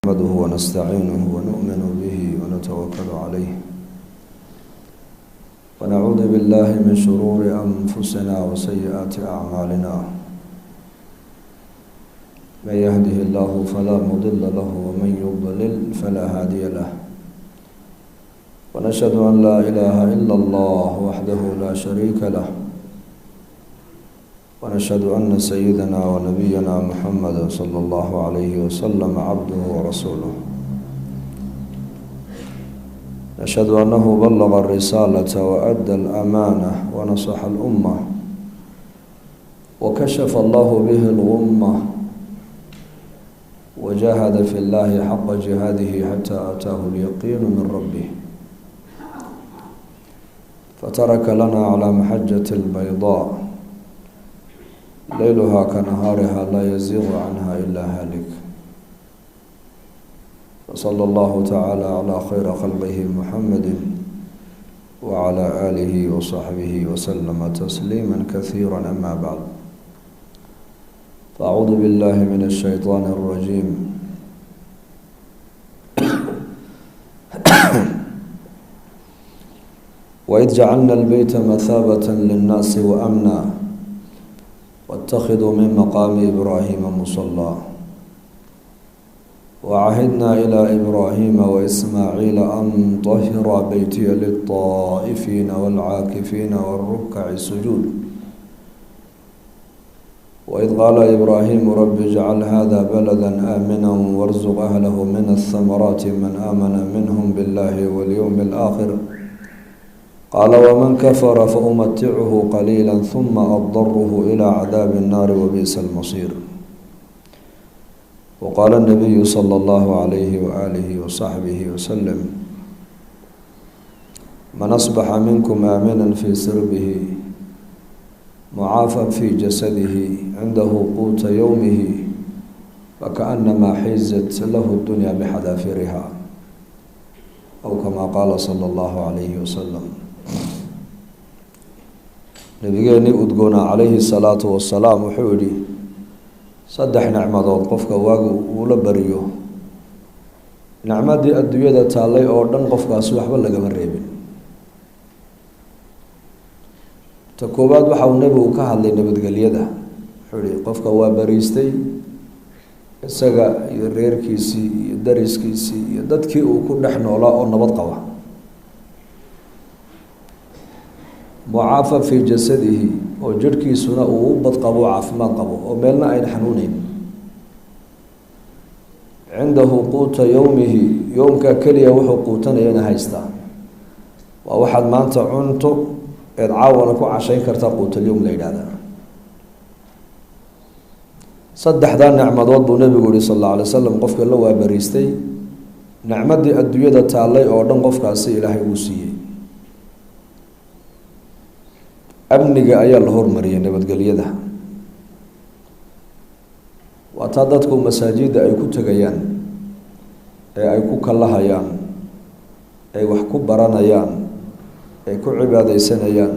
نحمده ونستعينه ونؤمن به ونتوكل عليه ونعوذ بالله من شرور أنفسنا وسيئات أعمالنا، من يهده الله فلا مضل له ومن يضلل فلا هادي له، ونشهد أن لا إله إلا الله وحده لا شريك له، ونشهد أن سيدنا ونبينا محمد صلى الله عليه وسلم عبده ورسوله. نشهد أنه بلغ الرسالة وأدى الأمانة ونصح الأمة وكشف الله به الغمة وجاهد في الله حق جهاده حتى أتاه اليقين من ربه، فترك لنا على محجة البيضاء ليلها كنهارها لا يزيغ عنها إلا هالك. وصلى الله تعالى على خير خلقه محمد وعلى آله وصحبه وسلم تسليما كثيرا. أما بعد، فأعوذ بالله من الشيطان الرجيم. وإذ جعلنا البيت مثابة للناس وأمنا واتخذوا من مقام إبراهيم مصلى، وعهدنا إلى إبراهيم وإسماعيل أن طهر بيتي للطائفين والعاكفين والركع السجود. وإذ قال إبراهيم رب اجعل هذا بلدا آمنا وارزق أهله من الثمرات من آمن منهم بالله واليوم الآخر. قال ومن كفر فأمتعه قليلا ثم أضره إلى عذاب النار وبئس المصير. وقال النبي صلى الله عليه وآله وصحبه وسلم: من أصبح منكم آمنا في سربه معافى في جسده عنده قوت يومه فكأنما حيزت له الدنيا بحذافيرها، أو كما قال صلى الله عليه وسلم. Nabigeennii udgoonaa calayhi salaatu wasalaam wuxuu yihi, saddex nicmadood qofka waagu uula bariyo, nicmadii adduunyada taallay oo dhan qofkaasi waxba lagama reebin. Ta koowaad waxa uu nebigu ka hadlay nabadgelyada. Wuxuu yihi qofka waa bariistay, isaga iyo reerkiisii iyo dariskiisii iyo dadkii uu ku dhex noolaa oo nabad qaba, mucaafa fii jasadihi, oo jirhkiisuna uu u bad qabo, caafimaad qabo, oo meelna ayna xanuuneyn, cindahu quuta yowmihi, yowmka keliya wuxuu quutanayana haystaa. Waa waxaad maanta cunto eed caawana ku cashayn kartaa, quutalyowm la yidhahdaa. Saddexdaa nicmadood buu nebigu yihi sal alla alay slam, qofka la waabariistay nicmadii adduunyada taallay oo dhan qofkaasi ilaahay uu siiyey. Amniga ayaa la hormariyay, nabadgelyada. Waa taa dadku masaajidda ay ku tegayaan, ee ay ku kalahayaan, ay wax ku baranayaan, ay ku cibaadeysanayaan.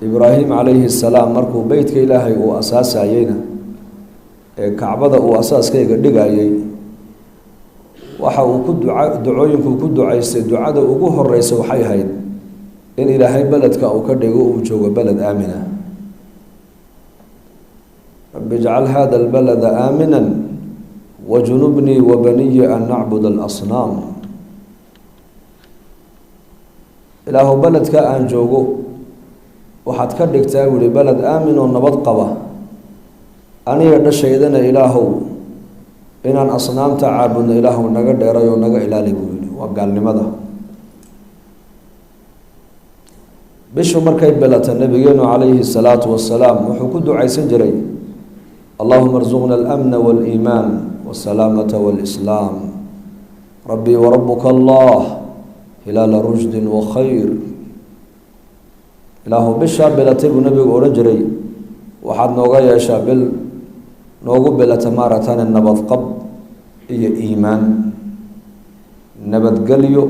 Ibraahim calayhi salaam markuu beytka ilaahay uu asaasayeyna, ee kacbada uu asaaskayga dhigayay, waxa uu ku duca ducooyinkuu ku ducaystay, ducada ugu horeysa waxay ahayd in ilaahay beledka uu ka dhigo uu joogo beled aamina. Rabbi ijcal hada albalada aamina wajnubnii wabaniyi an nacbud alasnaam. Ilaahu beledka aan joogo waxaad ka dhigtaa, buuhi, beled aamin oo nabad qaba, aniga dhashaydana ilaahow inaan asnaamta caabudno ilaahow naga dheeray oo naga ilaali, buu yihi. Waa gaalnimada. Bishu markay belata, nabigeenu calayhi salaatu wasalaam wuxuu ku ducaysan jiray: allahuma arzuqna alamna waliimaan wasalaamata walislaam, rabbii warabuka allah, hilaala rushdin wa khayr. Ilaahu bishaa bilatay, buu nabigu odhan jiray, waxaad nooga yeeshaa bil noogu bilata maaragtane nabadqab iyo iimaan, nabadgelyo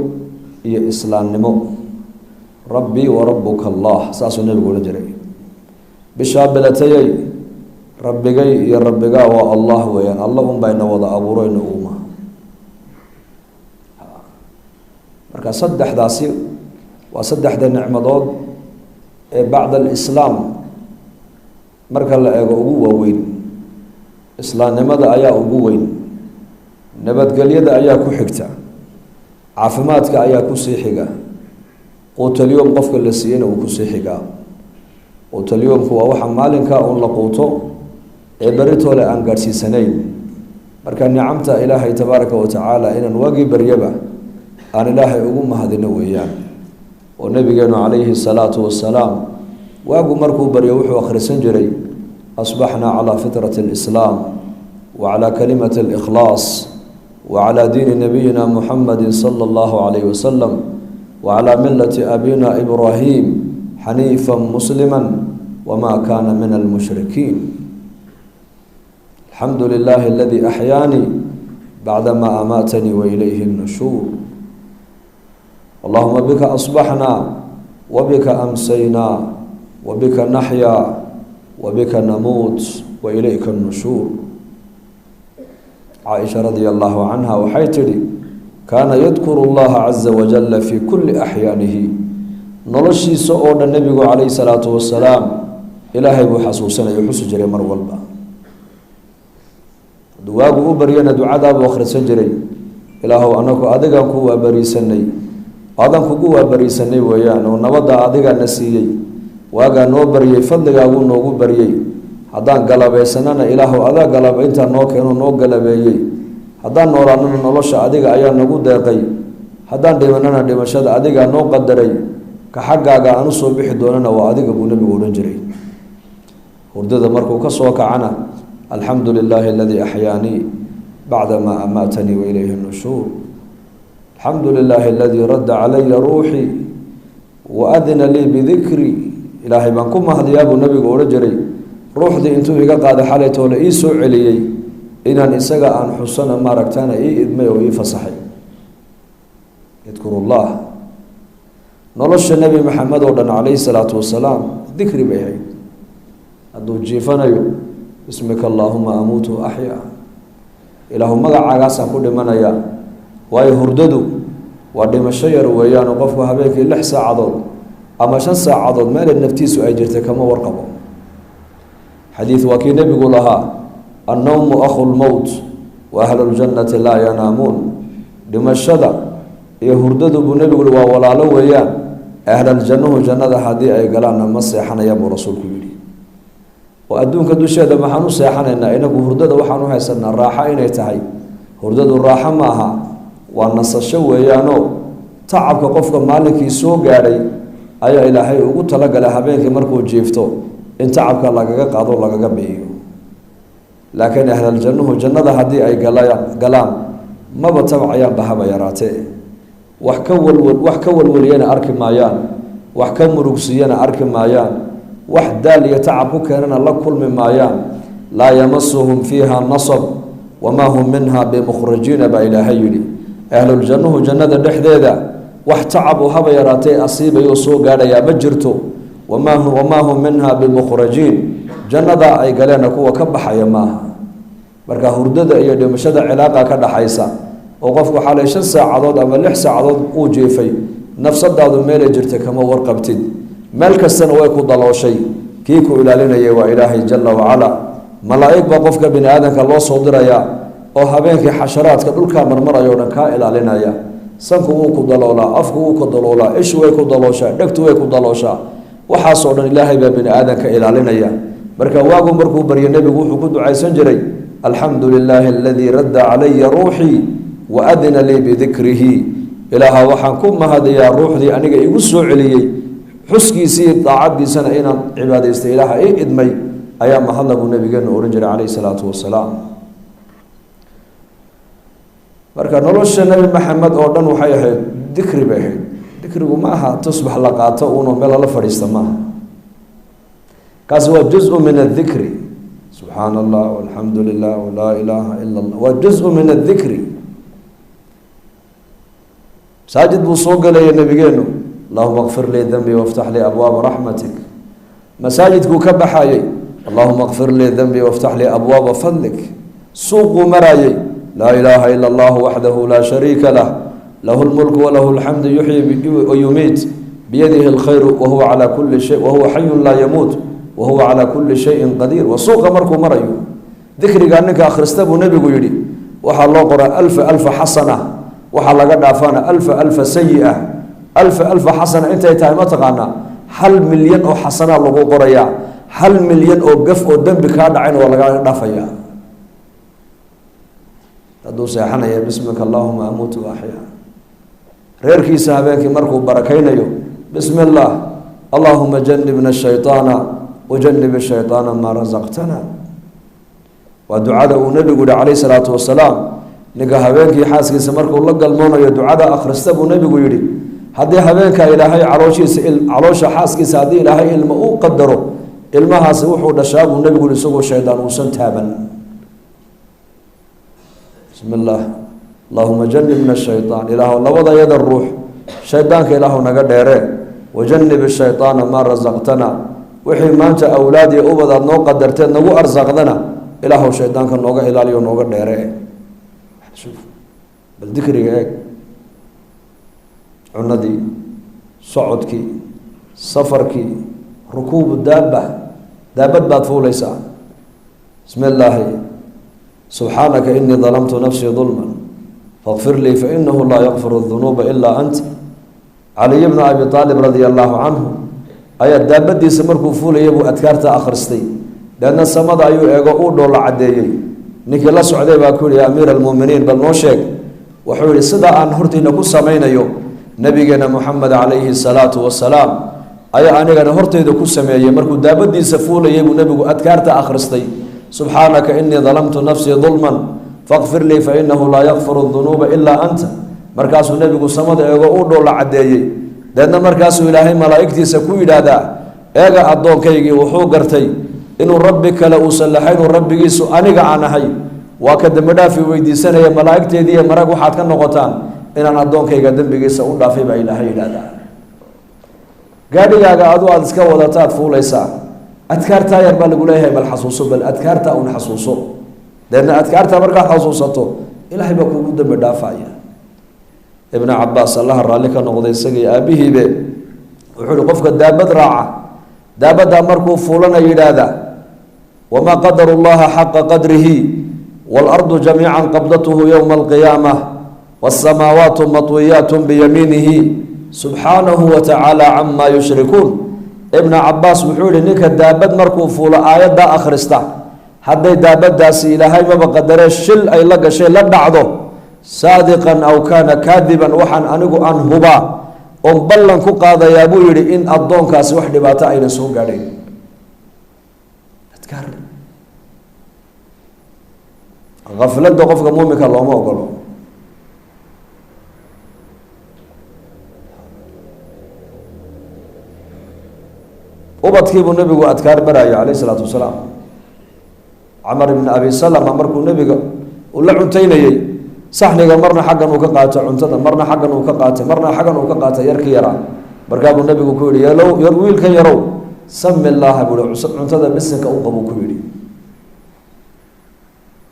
iyo islaamnimo, rabbii warabuka allah. Saasuu nabigu odhan jiray. Bishaa bilatayay Rabbigay iyo rabbigaa waa Allah weeyaan, alla un bayna wada abuurayna uuma. Marka saddexdaasi waa saddexda nicmadood ee bacda alislaam marka la eego ugu waaweyn. Islaamnimada ayaa ugu weyn, nabadgelyada ayaa ku xigta, caafimaadka ayaa kusii xiga, quutalyoom qofka la siiyeyna uu kusii xigaa. Quutalyoomku waa waxa maalinkaa uun la quuto ee beritoole aan gaadhsiisanayn. Marka nicamta Ilaahay tabaaraka wa tacaala inaan waagii baryaba aan Ilaahay ugu mahadino weeyaan. Oo nabigeenu calayhi salaatu wasalaam waagu markuu baryo wuxuu akhrisan jiray: asbaxnaa calaa fitrati alislaam wa calaa kalimati alikhlaas wa calaa diini nabiyina Muxamadi sala allahu calayhi wasalam wa calaa millati abina Ibraahim xaniifa muslima wma kana min almushrikiin, alxamdu lilahi aladi axyaanii bacdama amaatanii wailayhi nushuur, allahuma bika asbaxnaa wabika amsaynaa wabika naxyaa wabika namuut wailayka nushuur. Caaisha radia allahu canha waxay tidhi: kaana yadkuru allaha caza wajala fi kuli axyaanihi. Noloshiisa oo dhan nebigu calayhi salaatu wasalaam Ilaahay buu xasuusanaya, xusi jiray mar walba. Hadduu waagu u baryana ducadaabuu akhrisan jiray: Ilaahow, anagu adigaan ku waabariisanay, adan kugu waabariisanay weeyaan, oo nabadda adigaa na siiyey, waagaa noo baryey, fadligaaguu noogu baryey. Haddaan galabaysanana, Ilaahow, adaa galabayntaa noo keeno, noo galabeeyey. Haddaan noolaanana, nolosha adiga ayaa nagu deeqay. Haddaan dhimanana, dhimashada adigaa noo qadaray. Ka xaggaaga aan usoo bixi doonana waa adiga, buu nebigu odhan jiray. Hurdada markuu ka soo kacana: alxamdu lilaahi aladii axyaanii bacda maa amaatanii wailayhi nushuur, alxamdu lilaahi aladii radda calaya ruuxii wa adina lii bidikri. Ilaahay baan ku mahadiyaa, buu nebigu odhan jiray, ruuxdii intuu iga qaaday xalay toole ii soo celiyey, inaan isaga aan xusana maaragtaana ii idmay oo ii fasaxay. Yadkuru llah. Nolosha Nebi Maxamed oo dhan calayhi salaatu wasalaam dikri bay ahayd. Hadduu jiifanayo: bismika allaahuma amuutu axyaa, Ilaahu magacaagaasaan ku dhimanayaa. Waayo, hurdadu waa dhimasho yar weeyaano, qofku habeenkii 6 saacadood ama 5 saacadood meelay naftiisu ay jirtay kama warqabo. Xadiid waa kii nebigu lahaa: annowmu akhu lmowt wa ahlu ljannati laa yanaamuun. Dhimashada iyo hurdadu, buu nebigu yihi, waa walaalo weeyaan. Ahlaljannuhu jannada haddii ay galaanna ma seexanayaan, buu rasuulku yidhi. Oo adduunka dusheeda maxaan u seexanaynaa inagu? Hurdada waxaan u haysanaa raaxo inay tahay. Hurdadu raaxo ma aha, waa nasasho weeyaanoo tacabka qofka maalinkii soo gaadhay ayaa Ilaahay ugu talagalay habeenkii markuu jiifto in tacabka lagaga qaado, lagaga bi'iyo. Laakiin ahlaljannuhu jannada haddii ay galaan maba tabcayaanba haba yaraatee. Wax ka walwal, wax ka walwaliyana arki maayaan, wax ka murugsiiyana arki maayaan, wax daal iyo tacab ku keenana la kulmi maayaan. Laa yamasuhum fiiha nasab wamaa hum minha bimukhrajiina, baa Ilaahay yidhi. Ahluljannuhu jannada dhexdeeda wax tacab u haba yaraatee asiibayoo soo gaadhayaa ma jirto. Wamaa hum minha bimukhrajiin, jannada ay galeenna kuwa ka baxaya maaha. Marka hurdada iyo dhimashada cilaaqa ka dhaxaysa, oo qofku xalay 5 saacadood ama 6 saacadood uu jiifay, nafsadaadu meelay jirta kama warqabtid, meel kastana way ku dalooshay. Kii ku ilaalinayay waa Ilaahay jala wacala. Malaa'ig baa qofka bini aadamka loo soo dirayaa oo habeenkii xasharaadka dhulkaa marmarayo o dhan kaa ilaalinaya. Sanku wuu ku daloolaa, afku wuu ku daloolaa, ishu way ku dalooshaa, dhegtu way ku dalooshaa. Waxaasoo dhan Ilaahay baa bini aadamka ilaalinaya. Marka waagu markuu baryo nebigu wuxuu ku ducaysan jiray: alxamdu lilaahi aladii radda calaya ruuxii wa adina lii bidikrihi. Ilaaha waxaan ku mahadiyaa ruuxdii aniga igu soo celiyey, xuskiisii, daacaddiisana inaan cibaadaystay Ilaaha ii idmay ayaa mahadla, buu nabigeenu odhan jiray calayhi salaatu wasalaam. Marka nolosha Nebi Maxamed oo dhan waxay ahayd dikri bay ahayd. Dikrigu ma aha tusbax la qaato uno meel lala fadhiista maaha, kaasi waa juz min adikri. Subxaana allah, alxamdu lilah, laa ilaaha ila allah, waa juzu min adikri. Masaajid buu soo galaya nabigeenu: allahuma kfir lii dambi waftax lii abwaaba raxmatik. Masaajidkuu ka baxayay: Allahuma kfir lii dembii waftax lii abwaaba fadlik. Suuquu maraayey, laa ilaaha ila allahu waxdahu laa shariika lah, lahu lmulku walahu alxamdu, yuxyi wayumiit, biyadihi alkhayru wahuwa calaa kuli shay, wahuwa xayun laa yamuut, wahuwa calaa kuli shayin qadiir. Wa suuqa markuu marayo dikrigaa ninka akhrista buu nebigu yidhi, waxaa loo qoraa alfa alfa xasana, waxaa laga dhaafaana alfa alfa sayi-a. Alfa alfa xasana intay tahay ma taqaanaa? 1 milyan oo xasanaa lagu qorayaa, 1 milyan oo gaf oo dembi kaa dhacayna waa lagaa dhaafayaa. Hadduu seexanaya, bismika allahuma amuutu axyaa. Reerkiisa habeenkii markuu barakaynayo, bismi اllah, allahuma janibna shayطaana wajanib shayطaana maa razaqtana. Waa ducada uu nebigu yihi calayh salaatu wasalaam, ninka habeenkii xaaskiisa markuu la galmoonayo ducada akhrista buu nebigu yihi, haddii habeenka ilaahay calooshiisa, caloosha xaaskiisa haddii ilaahay ilmo u qadaro, ilmahaasi wuxuu dhashaa buu nebigu yihi isagoo shaydaan uusan taaban. Bismi اllah, allahuma janibna shayطaan, ilaahw labada yada ruux shaydaanka ilaahu naga dheeree, wajanib shayطaana maa rasaqtana, wixii maanta awlaad iyo ubad aad noo qadarteed nagu arsaaqdana ilaahu shaydaanka nooga ilaaliyo, nooga dheeree. Bal dikriga eeg: cunadii, socodkii, safarkii, rukuubu daaba, daabad baad fuulaysaa, bismi illaahi, subxaanaka inii dalamtu nafsii dulma faqfir lii fainahu laa yakfiru dunuuba ilaa ant. Caliy bna abi aalib radia allahu canhu ayaa daabadiisa markuu fuulayay buu adkaarta akhristay. Deedna samada ayuu eego, uu dhoolla caddeeyey. Ninkii la socday baa ku yihi, ya amiira almuuminiin, bal noo sheeg. Wuxuu yihi, sida aan hortiina ku samaynayo nabigeena Moxamed calayhi salaatu wasalaam ayaa anigana horteyda ku sameeyey. Markuu daabadiisa fuulayay buu nebigu adkaarta akhristay, subxaanaka inii dalamtu nafsii dulman faqfir lii fainahu laa yakfiru dunuuba ilaa anta. Markaasuu nebigu samada eego, uu dhoolla caddeeyey. Deedna markaasuu ilaahay malaa'igtiisa ku yidhaahdaa, eega addoonkaygii wuxuu gartay inuu rabbi kale uusan lahaynuu rabbigiisu aniga aan ahay, waa ka dembi dhaafi weydiisanaya. Malaa'igteediiyo marag waxaad ka noqotaan inaan addoonkayga dembigiisa u dhaafay, baa ilaahay yidhahdaa. Gaadhigaaga adu aada iska wadataad fuulaysaa, adkaartaa yar baa lagu leeyahay, bal xasuuso, bal adkaarta un xasuuso. Deedna adkaarta markaad xasuusato ilaahay baa kuugu dembi dhaafaya. Ibnu Cabaas, allaha raalli ka noqday isagii aabihiibe, wuxuu ihi, qofka daabad raaca, daabaddaa markuu fuulana yidhaahda, wamaa qadaru llaha xaqa qadrihi, waalardu jamiica qabdathu yowma alqiyaamah, wasamaawaatu matwiyaat biyamiinihi, subxaanahu watacaala cama yushrikuun. Ibna Cabaas wuxuu yihi, ninka daabad markuu fuulo aayaddaa akhrista, hadday daabadaasi, ilaahay maba qadaree, shil ay la gashay, la dhacdo, saadiqan aw kaana kaadiban, waxaan anigu aan hubaa oon ballan ku qaadayaa buu yihi in addoonkaasi wax dhibaato ayna soo gaadhayn. Adkaar gafladda qofka muuminka looma ogolo. Ubadkiibuu nebigu adkaar baraayo calayh isalaatu wasalaam. Camar ibn Abi Salama markuu nebiga uu la cuntaynayey, saxniga marna xaggan uu ka qaato cuntada, marna xaggan uu ka qaatay, marna xaggan uu ka qaatay, yarkii yaraa markaa buu nebigu ku yihi, yalow yar, wiilkan yarow, sami llaaha buu hi, cuntada bisinka u qabuu ku yidhi,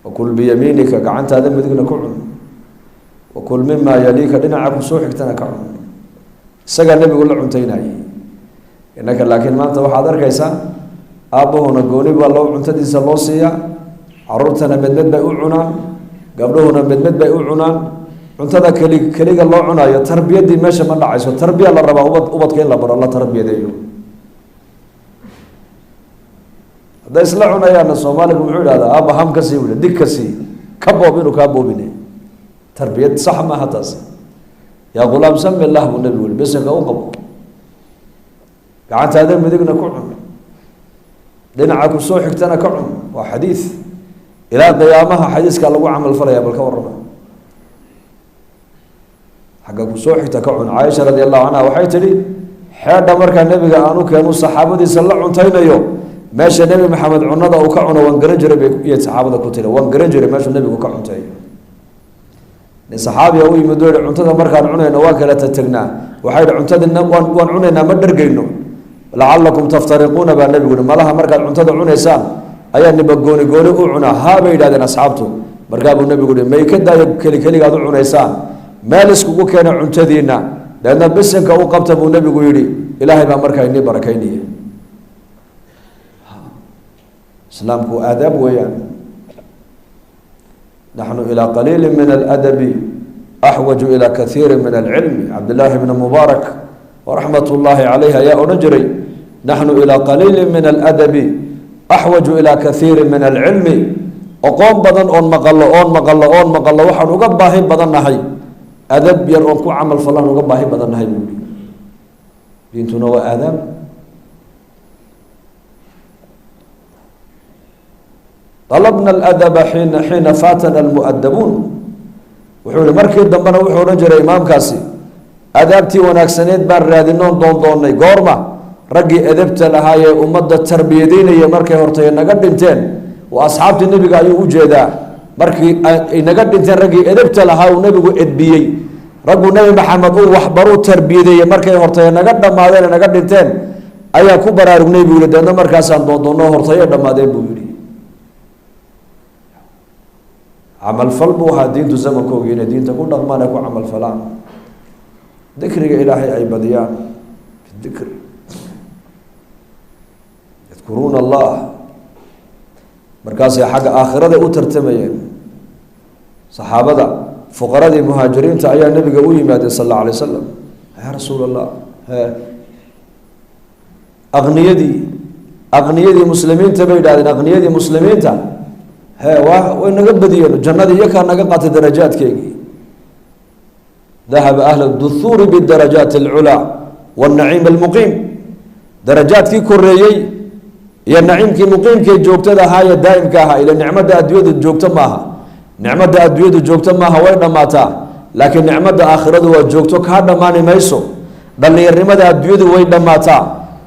wakul biyamiinika, gacantaada midigna ku cun, wakul mimaa yaliika, dhinaca kusoo xigtana ka cun. Isagaa nebigu la cuntaynayay. Innaka laakiin maanta waxaad arkaysaa aabbahuna gooni baa loo cuntadiisa loo siiyaa, caruurtana mid mid bay u cunaan, gabdhuhuna mid mid bay u cunaan. Cuntada keli keliga loo cunayo, tarbiyaddii meesha ma dhacayso. Tarbiya la rabaa ubad, ubadka in la baro, la tarbiyadeeyo. Hadday isla cunayaanna, soomaaligu muxuu idhahdaa? Aabba ham ka sii bui, dig ka sii, ka boob, inuu kaa boobine. Tarbiyad sax maaha taasi. Yaa ghulaam, sami llah buu nebigu yihi, bisinka u qabo, gacantaada midigna ku cun, dhinaca kusoo xigtana ka cun. Waa xadiid ilaa qiyaamaha xadiiskaa lagu camal falaya. Bal ka warrama, xagga kusoo xigta ka cun. Caaisha radi allahu canha waxay tidhi, xeedha markaa nebiga aanu keenu saxaabadiisa la cuntaynayo, meesha Nebi Maxamed cunada uu ka cuno waan garan jiray, bay iyo saxaabada ku tiri, waan garan jiray meeshuu nebigu ka cunteeyo. Nin saxaabiga u yimid oo yihi, cuntada markaan cunayno waan kala tategnaa. Waxay yihi, cuntadina waan cunaynaa, ma dhargayno. Lacalakum taftariquuna baa nebigu yihi, malaha markaad cuntada cunaysaan ayaa niba gooni gooni u cunaa. Haa bay yidhahdeen asxaabtu. Markaa buu nebigu yihi, may ka daayo keli keligaad u cunaysaan, meel iskugu keena cuntadiina, deedna bisinka u qabta buu nebigu yidhi, ilaahay baa markaa inii barakaynaya. Islaamku aadaab weeyaan. Naxnu ilaa qaliili min aladabi axwaju ilaa kaiiri min alcilmi. Cabdillaahi bni Mubaarak raxmat ullaahi caleyh ayaa odhan jiray, naxnu ilaa qaliili min aladabi axwaju ilaa kaiiri min alcilmi. Oqoon badan oon maqalo oon maqalo oon maqalo waxaan uga baahi badannahay adab yar oon ku camal falaan uga baahi badannahay buu yihi. Diintuna waa aadaab. Dalabna aladaba xiina faatana almu'adabuun. Wuxuu yihi markii dambena wuxuu odhan jiray imaamkaasi, adaabtii wanaagsaneed baan raadinoon doondoonnay. Goorma? Raggii edabta lahaayee ummadda tarbiyadaynaya markay hortay naga dhinteen. Waa asxaabtii nebiga ayuu u jeedaa. Markii ay naga dhinteen raggii edabta lahaa uu nebigu edbiyey, ragguu Nebi Maxamed uu waxbaruu tarbiyadeeyey, markay hortay naga dhammaadeen naga dhinteen ayaa ku baraarugnay buu yihi. Deedna markaasaan doondoonno hortaye dhammaadeen buu yihi. Camalfal buu ahaa diintu zamankoogii, inay diinta ku dhaqmaan ay ku camalfalaan, dikriga ilaahay ay badiyaan, dikri yadkuruuna Allah. Markaasay xagga aakhirada u tartamayeen saxaabada. Fuqaradii muhaajiriinta ayaa nebiga u yimaadeen sal allahu alay wasalam, yaa rasuul Allah, he aqniyadii muslimiinta bay yidhahdeen, aqniyadii muslimiinta he waa way naga badiyeen, jannadii iyakaa naga qaatay darajaadkeygii. Dahaba ahlu duhuuri bidarajaati alculaa wاlnaciim almuqiim, darajaadkii koreeyey iyo naciimkii muqiimkii joogtada ahaa ee daa'imka ahaa. Ila nicmadda adduunyadu joogto maaha, nicmadda adduunyadu joogto maaha, way dhammaataa, laakiin nicmadda aakhiradu waa joogto, kaa dhammaani mayso. Dhallinyarnimada adduunyadu way dhammaataa,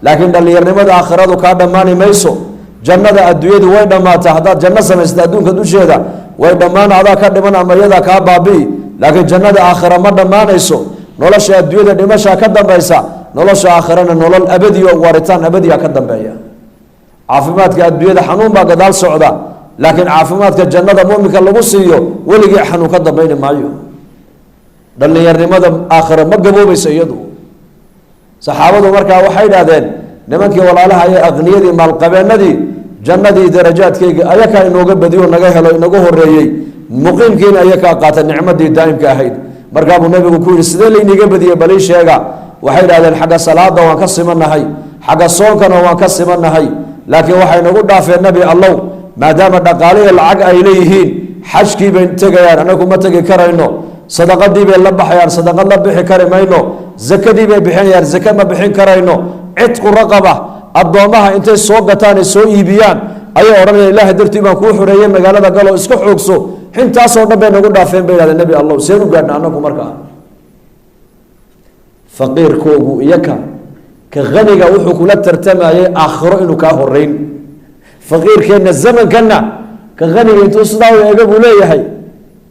laakiin dhallinyarnimada aakhiradu kaa dhammaani mayso. Jannada adduunyadu way dhammaataa, haddaad janno samaysata adduunka dusheeda way dhammaan, adaa ka dhiman ama iyadaa kaa baabi'i, laakiin jannada aakhira ma dhammaanayso. Nolosha adduunyada dhimashaa ka dambaysa, nolosha aakhirana nolol abadi oo waaritaan abadiya ka dambeeya. Caafimaadka adduunyada xanuun baa gadaal socda, laakiin caafimaadka jannada muminka lagu siiyo weligii xanuun ka dambayni maayo. Dhallinyarnimada aakhira ma gaboobayso iyadu. Saxaabadu markaa waxay idhahdeen, nimankii walaalaha ee aqniyadii maalqabeennadii jannadii darajaadkeygii ayakaa inooga badiyo naga helo inagu horeeyey, muqiimkiina ayakaa qaata nicmadii daa'imka ahayd. Markaabuu nebigu ku yihi, sidee layniga badiyey balii sheega? Waxay idhahdeen, xagga salaada waan ka simannahay, xagga soonkana waan ka simannahay, laakiin waxay nagu dhaafeen Nebi Allow, maadaama dhaqaalihi lacag ay leeyihiin xajkii bay tegayaan, anagu ma tegi karayno, sadaqadii bay la baxayaan, sadaqad la bixi kari mayno, zakadii bay bixinayaan, zake ma bixin karayno, cidqu raqaba addoommaha intay soo gataan ay soo iibiyaan ayay odhanayaan, ilaahay dartii baan kuu xoreeyey, magaalada galo iska xoogso. Intaasoo dhan bay nagu dhaafeen bay yidhahdeen Nebi Allow, seen u gaadhna anagu? Markaa faqiirkoogu iyaka ka haniga wuxuu kula tartamayay aakhiro inuu kaa horeyn. Faqiirkeenna zamankanna ka haniga intuu sidaa u eega buu leeyahay,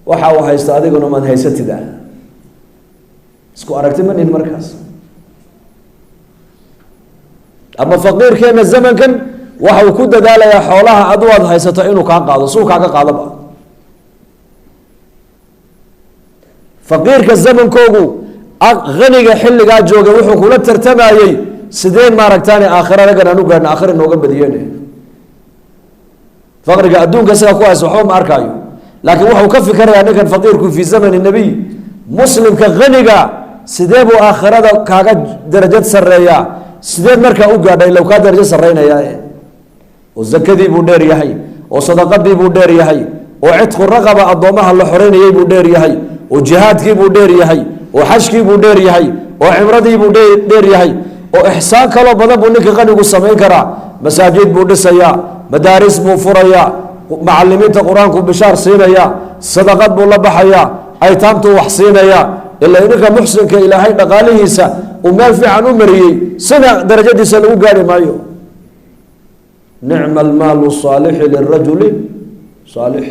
waxa uu haysta adiguna maad haysatid ah, isku aragti ma nihin markaas. Ama faqiirkeenna zamankan waxa uu ku dadaalayaa xoolaha adu aad haysato inuu kaa qaado, suu kaaga qaadaba. Faqiirka zamankoogu haniga xilligaa jooga wuxuu kula tartamayey, sideen maaragtaani aakhira raggan aan u gaadhna, aakhira inooga badiyeen. Faqriga adduunka isaga ku haysta waxba ma arkaayo, laakiin wuxuu ka fikirayaa ninkan faqiirku fii zamani nabiy, muslimka haniga sidee buu aakhirada kaaga darajad sareeyaa, sideed markaa u gaadha ila kaa darajo sareynayaa, oo zakadii buu dheer yahay, oo sadaqadii buu dheer yahay, oo cidqu raqaba addoommaha la xoreynayay buu dheer yahay, oo jihaadkii buu dheer yahay, oo xajkii buu dheer yahay, oo cimradii buu dheer yahay, oo ixsaan kaloo badan buu ninka qanigu samayn karaa. Masaajid buu dhisayaa, madaaris buu furayaa, macalimiinta qur-aanku bishaar siinayaa, sadaqad buu la baxayaa, aytaamtuu wax siinayaa. Ilaa ninka muxsinka ilaahay dhaqaalihiisa uu meel fiican u mariyey sina darajadiisa lagu gaari maayo. Nicma almaalu saalixi lirajuli saalix.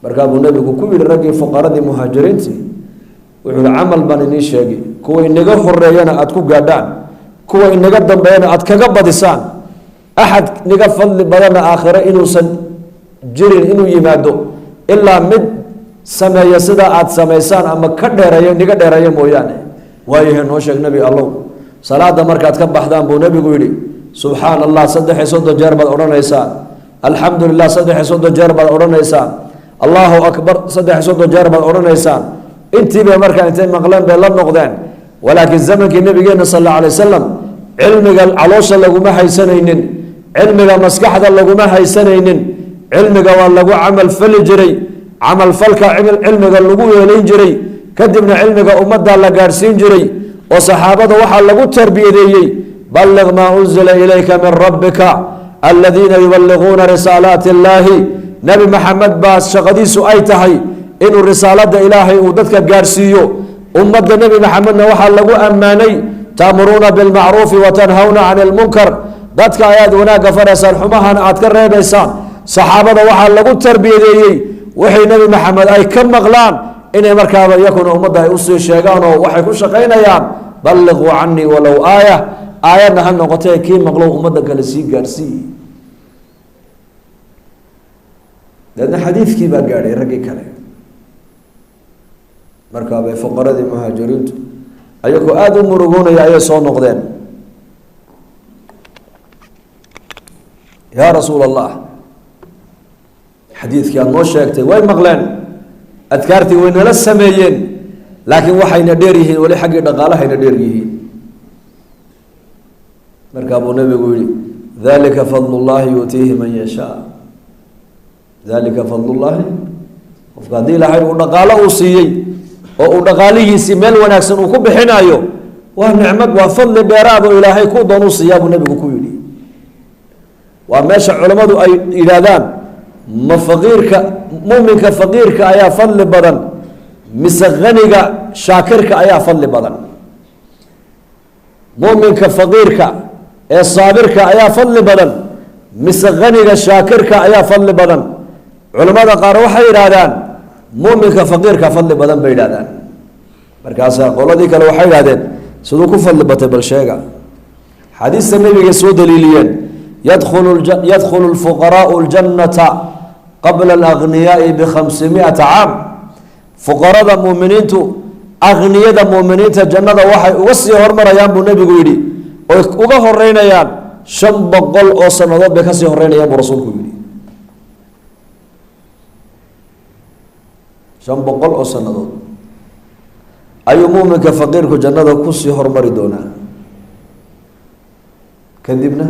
Markaa buu nebigu ku yihi raggii fuqaradii muhaajiriintii, wuxuu yihi, camal baan inii sheegay kuwa inaga horeeyana aada ku gaadhaan, Kuwa inaga dambeeyana aad kaga badisaan. Axad niga fadli badanna aakhiro inuusan jirin inuu yimaado ilaa mid sameeya sidaa aada samaysaan ama ka dheereeyo, niga dheereeyo mooyaane. Waayahe, noo sheeg, Nebi Allow. Salaada markaad ka baxdaan, buu Nebigu yidhi, subxaana Allah 33 jeer baad odhanaysaan, alxamdu lilah 33 jeer baad odhanaysaan, Allahu akbar 33 jeer baad odhanaysaan. Intiibay markaa intay maqleen bay la noqdeen. Walaakiin zamankii nabigeena sal alla alay wasalam cilmiga caloosha laguma haysanaynin, cilmiga maskaxda laguma haysanaynin, cilmiga waa lagu camal fali jiray, camalfalka cilmiga lagu weelayn jiray, kadibna cilmiga ummadda la gaadhsiin jiray. Oo saxaabada waxaa lagu tarbiyadeeyey balliq maa unzila ilayka min rabbika, aladiina yubaliguuna risaalaati illaahi. Nebi Maxamed baa shaqadiisu ay tahay inuu risaalada Ilaahay uu dadka gaadhsiiyo. Ummadda Nebi Maxamedna waxaa lagu ammaanay taamuruuna bilmacruufi wa tanhawna cani lmunkar, dadka ayaad wanaagga faraysaan, xumahana aad ka reebaysaan. Saxaabada waxaa lagu tarbiyadeeyey waxay Nebi Maxamed ay ka maqlaan inay markaaba iyakuna ummadda ay usii sheegaan, oo waxay ku shaqaynayaan balliquu canii walow aaya, aayadna ha noqotee, kii maqlow ummadda kale sii gaadhsii. Deedna xadiidkii baa gaadhay raggii kale. Markaabay fuqaradii muhaajiriintu ayagoo aada u murugoonaya ayay soo noqdeen. Yaa Rasuul Allah, xadiidkii aada noo sheegtay way maqleen, adkaartii way nala sameeyeen, laakiin waxayna dheer yihiin weli xaggii dhaqaalahayna dheer yihiin. Markaa buu Nabigu yihi, dalika fadl llahi yu'tiihi man yashaa. Dalika fadlullaahi. Qofka haddii Ilaahay uu dhaqaalo uu siiyey oo uu dhaqaalihiisii meel wanaagsan uu ku bixinayo, waa nicmad, waa fadli dheeraad oo Ilaahay ku doon u siiyaa, buu Nebigu ku yidhi. Waa meesha culammadu ay yidhaahdaan, ma faqiirka, muminka faqiirka ayaa fadli badan mise haniga shaakirka ayaa fadli badan? Muminka faqiirka ee saabirka ayaa fadli badan mise haniga shaakirka ayaa fadli badan? Culamada qaar waxay yidhaahdaan muminka faqiirka fadli badan bay yidhahdaan. Markaasaa qoladii kale waxay yidhahdeen, siduu ku fadli batay bal sheega. Xadiista Nebiga soo daliiliyeen, yadkhulu lfuqaraau ljannata qabla alagniyaai bikhamsimiata caam. Fuqarada muuminiintu akhniyada muuminiinta jannada waxay uga sii hormarayaan, buu Nebigu yidhi, oy uga horeynayaan 500 oo sanadood bay kasii horeynayaan, buu Rasuulku yidhi. 500 oo sanadood ayuu muuminka faqiirku jannada kusii hormari doonaa. Kadibna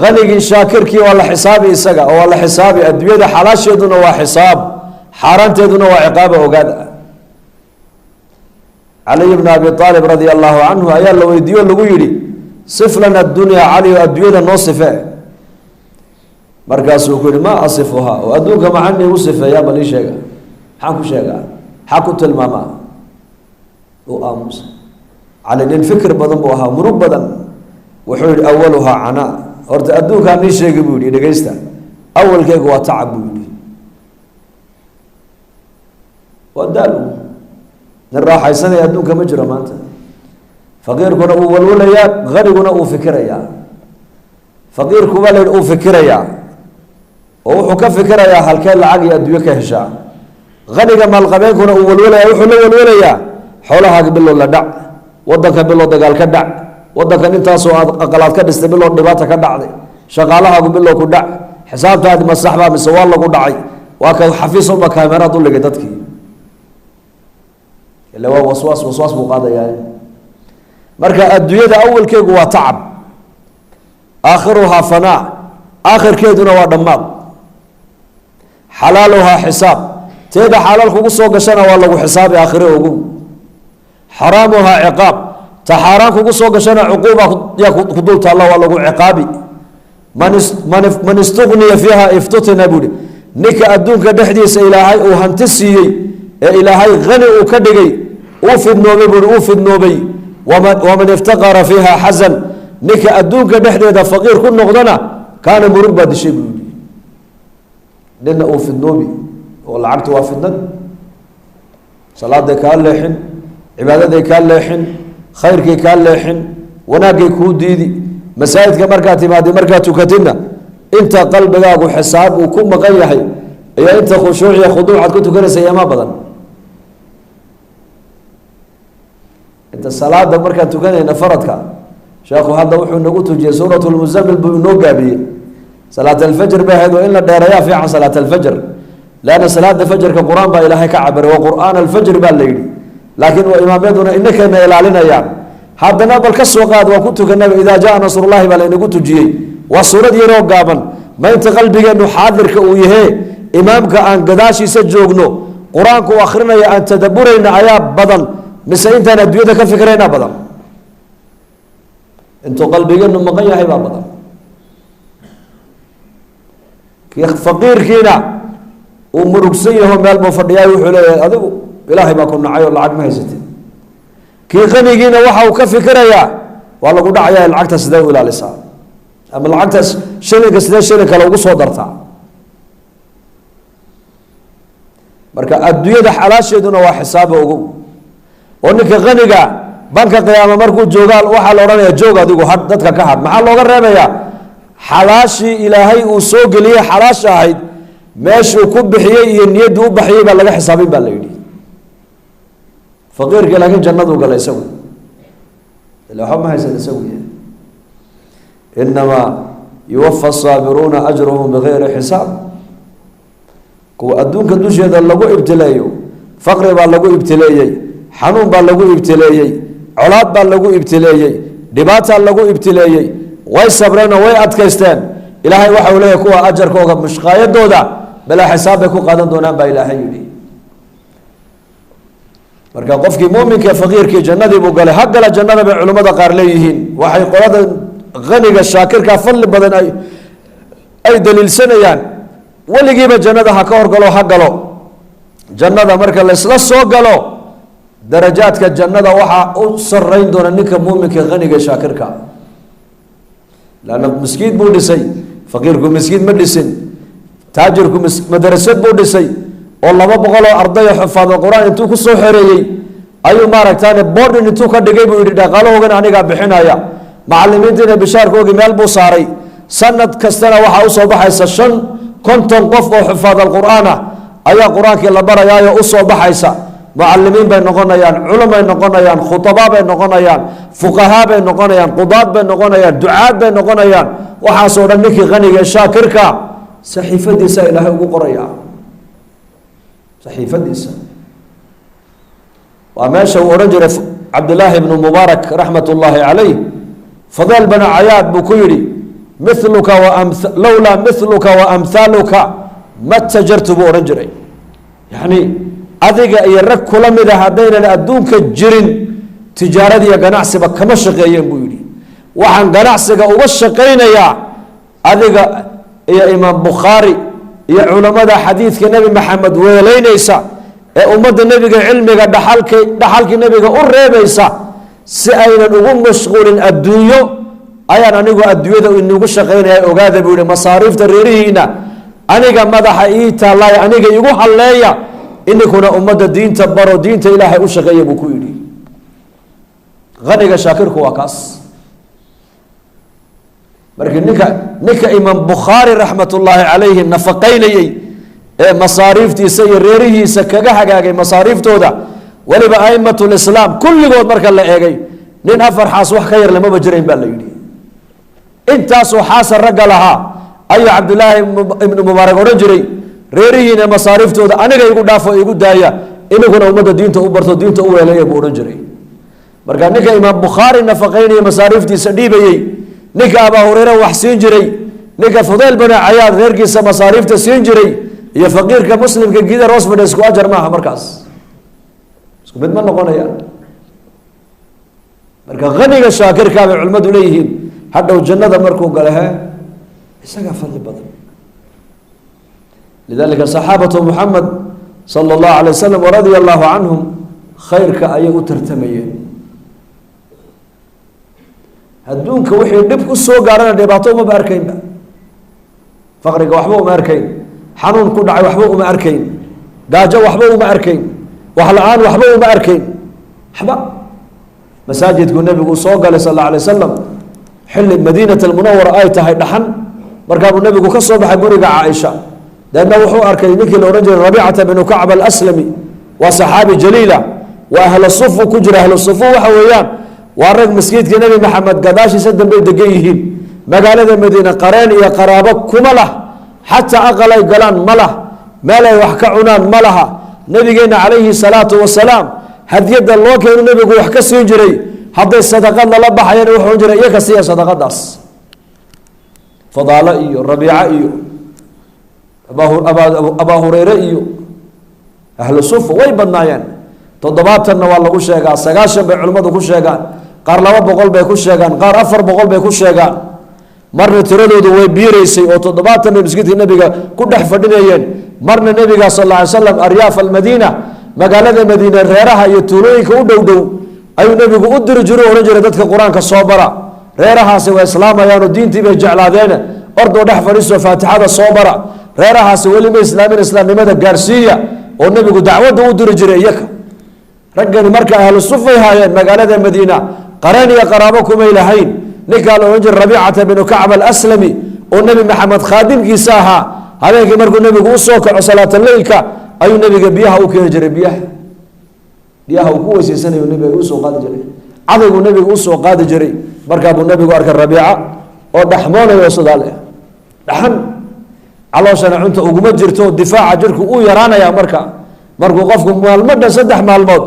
hanigii shaakirkii waa la xisaabi isaga, oo waa la xisaabi. Adduunyada xalaasheeduna waa xisaab, xaaraanteeduna waa ciqaaba. Ogaada, Caliy bna Abi Aalib radia allahu canhu ayaa la weydiiye o lagu yidhi, sif lana addunya, Cali, adduunyada noo sife. Markaasuu ku yihi, ma asifuhaa? Oo adduunka maxaa niigu sifeeyaa? Bal ii sheega, maxaan ku sheegaa, maxaa ku tilmaamaa? Uu aamusa. Cali nin fikir badan buu ahaa, murug badan. Wuxuu yihi, awaluhaa canaa. Horta adduunkaa nii sheegi, buu yihi, dhegeysta, awalkeygu waa tacab, buu yihi, waa daal. Nin raaxaysanaya adduunka ma jiro maanta. Faqiirkuna uu walwalayaa, haniguna uu fikirayaa. Faqiirku baa la yidhi uu fikirayaa, oo wuxuu ka fikirayaa halkee lacag iyo adduunyo ka heshaa. Haniga maalqabeenkuna uu walwalaya, wuxuu la walwalayaa xoolahaaga bilow la dhac, wadanka bilow dagaal ka dhac, wadankan intaasoo aad aqalaad ka dhistay bilow dhibaata ka dhacday, shaqaalahaagu bilow ku dhac, xisaabtaadi ma saxbaa mise waa lagu dhacay? Waa ka xafiis walba kaameraad u dhigay dadkii, ila waa waswaas, waswaas buu qaadayaa. Marka adduunyada awalkeegu waa tacab, aakhiruhaa fanaa, aakhirkeeduna waa dhammaad. Xalaaluhaa xisaab, teeda xalaal kugu soo gashana waa lagu xisaabi aakhire ogow. Xaraamuhaa ciqaab, ta xaaraan kugu soo gashana cuquuba yaa ku dul taalla, waa lagu ciqaabi. Man istugniya fiiha iftutina, buuhi. Ninka adduunka dhexdiisa Ilaahay uu hanti siiyey ee Ilaahay hani uu ka dhigay, uu fidnoobay, buui, uu fidnoobay. Waman iftaqara fiiha xasan, ninka adduunka dhexdeeda faqiir ku noqdana kaana murug baa dishay, buu yihi. Nina uu fidnoobi oo lacagtu waa fidnad, salaaday kaa leexin, cibaadaday kaa leexin, Khayrkay kaa leexin, wanaaggay kuu diidi. Masaajidka markaad timaadi, markaad tukatidna, inta qalbigaagu xisaab uu ku maqan yahay iyo inta khushuuc iyo khuduucaad ku tukanaysa yamaa badan. Inta salaada markaan tukanayna faradka, sheekhu hadda wuxuu nagu tujiyey suurat lmusamil buu inoo gaabiyey. Salaat alfajr bay ahayd oo in la dheereeyaa fiican salaat alfajr, leanna salaada fajarka qur-aan baa Ilaahay ka cabiray, wa qur'aan alfajr baa la yidhi. Laakiin waa imaamyaduna inakayna ilaalinayaan. Haddana bal ka soo qaad waa ku tukanaba, idaa jaa nasrullahi baa laynagu tujiyey, waa suurad yaroo gaaban. Ma inta qalbigeenu xaadirka uu yahee imaamka aan gadaashiisa joogno, qur-aanku u akrinaya aan tadaburayna ayaa badan, mise intaan adduunyada ka fikrayna badan? Intuu qalbigeenu maqan yahay baa badan. Kii faqiirkiina uu murugsan yaho meel buu fadhiyaay, wuxuu leeyahay adigu Ilaahay baa ku nacay oo lacag ma haysatid. Kii qanigiina waxa uu ka fikirayaa waa lagu dhacaya, lacagta sidee u ilaalisaa, ama lacagtaas shilinka sidee shilin kale ugu soo dartaa. Marka adduunyada xalaasheeduna waa xisaaba ogow. Oo ninka qaniga banka qiyaama markuu joogaa waxaa la odhanaya joog adigu hadh, dadka ka hadh. Maxaa looga reebayaa? Xalaashii Ilaahay uu soo geliyey, xalaasha ahayd, meeshuu ku bixiyey iyo niyaddu u baxiyey baa laga xisaabin baa la yidhi. Faqiirka laakiin jannaduu gala isagu, ila waxba ma haysan isagu yahay. Inamaa yuwafa asaabiruuna ajruhum bigayri xisaab. Kuwa adduunka dusheeda lagu ibtileeyo, faqri baa lagu ibtileeyey, xanuun baa lagu ibtileeyey, colaad baa lagu ibtileeyey, dhibaataa lagu ibtileeyey, way sabreenoo way adkaysteen. Ilaahay waxa uu leeyahy kuwa ajarkooga mushqaayadooda balaa xisaab bay ku qaadan doonaan baa Ilaahay yidhi. Marka qofkii muuminka faqiirkii jannadii buu galay, ha gala jannada bay culimmada qaar leeyihiin. Waxay qolada qaniga shaakirka fadli badan ay daliilsanayaan, weligiiba jannada ha ka horgalo, ha galo jannada. Marka laysla soo galo darajaadka jannada waxaa u sarayn doona ninka muuminka qaniga shaakirka, lanna miskiid buu dhisay, faqiirku miskiid ma dhisin. Taajirku madrasad buu dhisay oo 200 oo ardayo xufaado qur-aan intuu kusoo xereeyey ayuu maaragtaane boardin intuu ka dhigay buu yihi dhaqaalahoogan anigaa bixinaya, macalimiintiina bishaarkoogii meel buu saaray. Sanad kastana waxaa usoo baxaysa 50 qof oo xufaad alqur-aan ah ayaa qur-aankii la barayaayo usoo baxaysa. Mucalimiin bay noqonayaan, culumay noqonayaan, khutabaa bay noqonayaan, fuqahaa bay noqonayaan, qudaad bay noqonayaan, ducaad bay noqonayaan. Waxaasoo dhan ninkii qaniga shaakirka saxiifadiisa Ilaahay ugu qoraya. Saxiifadiisa waa meesha uu odhan jiray Cabdillaahi ibnu Mubaarak raxmat ullaahi calayh, Fadeel bana Cayaad buu ku yidhi, miluka lowlaa miluka wa amhaaluka ma tajartu buu odhan jiray. Yacni adiga iyo rag kula mida haddaynan adduunka jirin, tijaaradiiyo ganacsiba kama shaqeeyeen buu yidhi. Waxaan ganacsiga uga shaqaynayaa adiga iyo Imaam Bukhaari iyo culammada xadiidka Nebi Maxamed weeleynaysa ee ummadda nebiga cilmiga dhaxalk dhaxalkii nebiga u reebaysa, si aynan ugu mashquulin adduunyo ayaan anigu adduunyada inugu shaqaynaya. Ogaada buu yihi, masaariifta reerihiina aniga madaxa ii taallay, aniga igu halleeya, ininkuna ummadda diinta baro, diinta Ilaahay u shaqeeya buu ku yidhi. Qaniga shaakirku waa kaas. Markii ninka Imaam Bukhaari raxmat ullaahi calayhi nafaqaynayey ee masaariiftiisa iyo reerihiisa kaga hagaagay masaariiftooda, weliba aimat lislaam kulligood marka la eegay nin 4 xaas wax ka yar lamaba jirayn baa la yidhi. Intaasoo xaasa ragga lahaa ayuu Cabdilaahi ibnu Mubaarak odhan jiray, reerihiina masaariiftooda aniga igu dhaafo, igu daaya, ininkuna ummadda diinta u barto, diinta u weeleeya buu odhan jiray. Marka ninka Imaam Bukhaari nafaqaynaya, masaariiftiisa dhiibayey, ninka Abaa Hureyre wax siin jiray, ninka Fudayl banu Cayaad reerkiisa masaariifta siin jiray iyo faqiirka muslimka gida hoos fadhiya isku ajar maaha, markaas isku mid ma noqonayaan. Marka qaniga shaakirkaa bay culimmadu leeyihiin hadhow jannada markuu gale he isagaa fadli badan. Lidalika saxaabatu Muxamed sala allahu alay wasalam waradia allahu canhum khayrka ayay u tartamayeen. Adduunka wixii dhib ku soo gaarana dhibaato umaba arkaynba, faqriga waxba uma arkayn, xanuun ku dhacay waxba uma arkayn, gaajo waxba uma arkayn, wax la-aan waxba uma arkayn, waxba. Masaajidkuu nebigu soo galay sal alla alay wasalam xilli Madiinat Almunawara ay tahay dhaxan. Markaabuu nebigu ka soo baxay guriga Caaisha, deedna wuxuu arkay ninkii la odhan jiray Rabiicata binu Kacb Alaslami. Waa saxaabi jaliila, waa ahlu sufu ku jira. Ahlu sufu waxa weeyaan waa rag masjidka Nebi Maxamed gadaashiisa dambey degan yihiin. Magaalada Madiine qareen iyo qaraabo kuma lah, xataa aqal ay galaan ma lah, meel ay wax ka cunaan ma laha. Nabigeena calayhi salaatu wasalaam hadiyadda loo keenu nebigu wax ka siin jiray. Hadday sadaqad lala baxayana wuxuu ohan jiray iyaka siiya sadaqadaas. Fadaalo iyo Rabiico iyo Abaa Hureyre iyo ahlu sufa way badnaayeen. 70-na waa lagu sheegaa, 90 bay culimmadu ku sheegaan, qaar 200 bay ku sheegaan, qaar 400 bay ku sheegaan. Marna tiradoodu way biiraysay oo 70 bay masjidka nebiga ku dhex fadhinayeen. Marna nebiga sal alla alay slam aryaaf almadiina, magaalada Madiine reeraha iyo tuulooyinka u dhow dhow ayuu nebigu u diri jiray, odhan jiray dadka Qur-aanka soo bara, reerahaasi way islaamayaanoo diintii bay jeclaadeene, ordoo dhex fadhiiso, faatixada soo bara, reerahaasi weli ma islaamin, islaamnimada gaarsiiya, oo nebigu dacwadda u diri jiray iyaka. Raggani marka ahlu sufay haayeen, magaalada Madiina qareen iyo qaraabo kumay lahayn. Ninkaa la odhan jiray Rabiicata binu Kacb Alaslami oo Nebi Maxamed khaadimkiisa ahaa, habeenkii markuu nebigu usoo kaco salaataleylka ayuu nebiga biyaha u keeni jiray. Biyaha uu ku weyseysanayo nebiga usoo qaadi jiray, cadayguu nebiga usoo qaadi jiray. Markaa buu nebigu arkay Rabiica oo dhaxmoonayo sidaa leh, dhaxan calooshana cunta uguma jirto, difaaca jirku uu yaraanaya. Marka markuu qofku maalmo dhan, 3 maalmood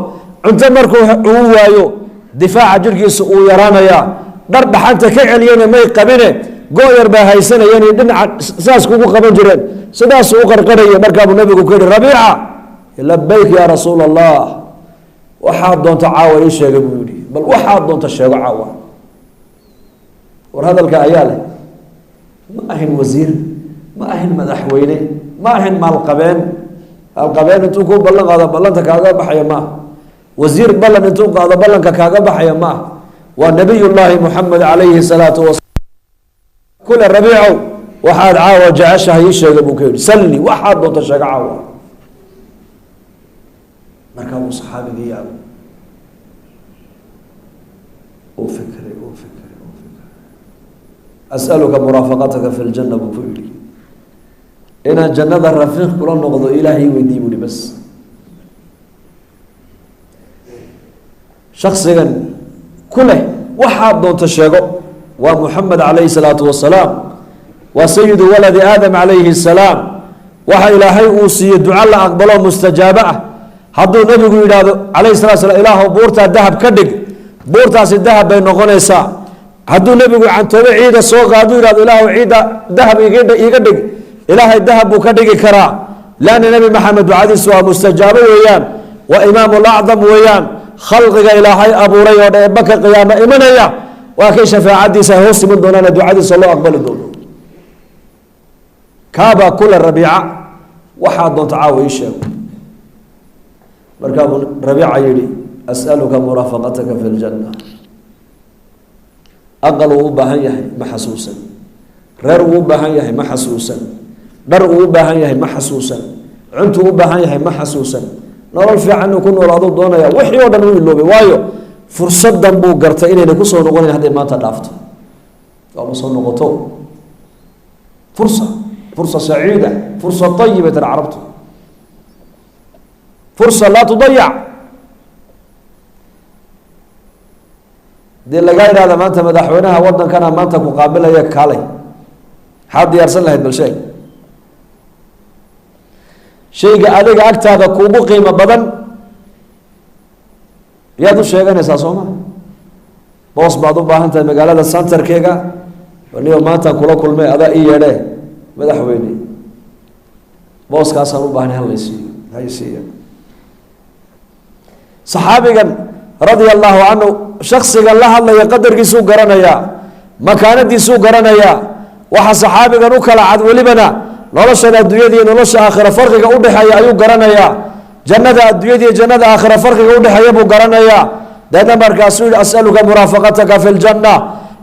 cunto markuu uu waayo, difaaca jirkiisa uu yaraanayaa. Dhar dhaxanta ka celiyana may qabine, go-yar baa haysanayeen, dhinaca saas kugu qaban jireen, sidaasuu u qarqarhaya. Markaabuu nabigu ku yihi, "Rabiica." "Labayk yaa Rasuul Allah." "Waxaad doonta caawa ii sheegay," buu yihi, "bal waxaad doonta sheego caawa." War hadalka ayaa leh. Ma ahin wasiir, ma ahin madaxweyne, ma ahin maalqabeen. Maalqabeen intuu ku ballan qaado ballanta kaaga baxaya maaha. Wasiir ballan intuu qaado ballanka kaaga baxaya maaha. Waa Nabiyullaahi Muxamed calayhi salaatu wasalaam kule, "Rabiicow, waxaad caawa jeceshahay ii sheega," buu ka yidhi. "Salli, waxaad doonta sheego caawa." Markaa buu saxaabigii yaabay, uu fikray, uu fikray, uu fikray. "As'aluka muraafaqataka fi ljanna," buu ku yidhi. "Inaan jannada rafiiq kula noqdo Ilaahay weydii," buu yihi. Bas shaksigan ku leh waxaad doonto sheego waa Muxamed calayhi salaatu wasalaam, waa sayidu waladi Aadam calayhi salaam. Waxa Ilaahay uu siiyey duco la aqbalo, mustajaabo ah. Hadduu nebigu yidhaahdo calayhi salatu slam, "Ilaahu buurtaa dahab ka dhig," buurtaasi dahab bay noqonaysaa. Hadduu nebigu cantoobe ciida soo qaaduu yidhahdo, "Ilaahu ciidda dahab iiga dhig," Ilaahay dahab buu ka dhigi karaa. Lanna Nebi Maxamed ducadiisu waa mustajaabo weeyaan, waa imaamulacdam weeyaan. Khalqiga Ilaahay abuuray oo dheebaka qiyaamo imanaya waa kay shafaacadiisa ay hoos iman doonaana ducadiisa loo aqbali doono. Kaabaa kula, "Rabiica, waxaad doonto caawa ii sheego." Markaa buu Rabiica yihi, "As'aluka muraafaqataka fi ljanna." Aqal uu u baahan yahay ma xasuusan, reer uu u baahan yahay ma xasuusan, dhar uu u baahan yahay ma xasuusan, cuntuu u baahan yahay ma xasuusan, nolol fiican inuu ku noolaaduu doonaya. Wixii oo dhan uu iloobay, waayo fursadan buu gartay inayna kusoo noqonayn. Hadday maanta dhaafto waaba soo noqoto. Fursa, fursa saciida, fursa ayiba tara carabtu, fursa laa tudayac. Hadii lagaa idhahda maanta madaxweynaha wadankana maanta ku qaabilaya, kaalay, maxaad diyaarsan lahayd? Bal sheeg shayga adiga agtaada kuugu qiimo badan yaad u sheeganaysaa. Soo ma boos baad u baahan tahay magaalada centerkeega? Niyo maantaan kula kulmay, adaa ii yeedhee, madaxweyne, booskaasaan u baahnay, halaysiiyo, haysiiya. Saxaabigan radia allahu canhu shaksigan la hadlaya qadarkiisuu garanayaa, makaanadiisuu garanayaa. Waxa saxaabigan u kala cad welibana noloshan adduunyada iyo nolosha aakhira farqiga udhexeeya ayuu garanayaa. Jannada adduunyada iyo jannada aakhira farqiga udhexeeya buu garanayaa. Deedna markaasuu yihi, "Asaluka muraafaqataka fi ljanna